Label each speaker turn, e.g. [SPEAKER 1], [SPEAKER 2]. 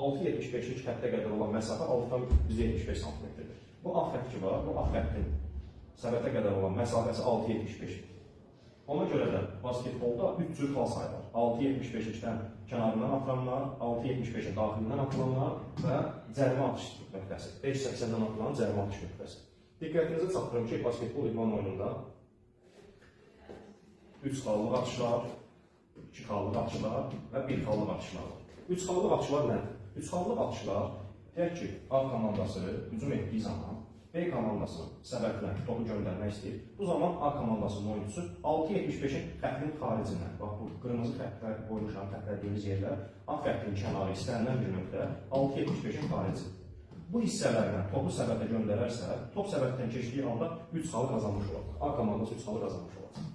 [SPEAKER 1] 6,75-lik xəttə qədər olan məsafə 6,75 sm-dir. Bu A xətt ki var, bu A xəttin səbətə qədər olan məsafəsi 6,75-dir. Ona görə də basketbolda 3 cür xal sayılır. 6,75-dən kənarından atılanlar, 6,75-in daxilindən atılanlar və cərimə atış nöqtəsi. 5,80-dən atılan cərimə atış nöqtəsi. Diqqətinizi çatdırım ki, basketbol idman oyununda 3 xallıq atışlar, 2 xallıq atışlar və 1 xallıq atışlar var. 3 xallıq atışlar nədir? 3 xallıq atışlar, deyək ki, A komandası hücum etdiyi zaman B komandası səbətinə topu göndərmək istəyir. Bu zaman A komandasının oyunçusu 6.75-in xəttinin xaricindən, bax bu qırmızı xəttlər qoymuşam, xəttlədiyimiz yerlər, A xəttinin kənarı istənilən bir nöqtə 6.75-in xarici. Bu hissələrlə topu səbətə göndərərsə, top səbətdən keçdiyi anda 3 xal qazanmış olacaq. A komandası 3 xalı qazanmış olacaq.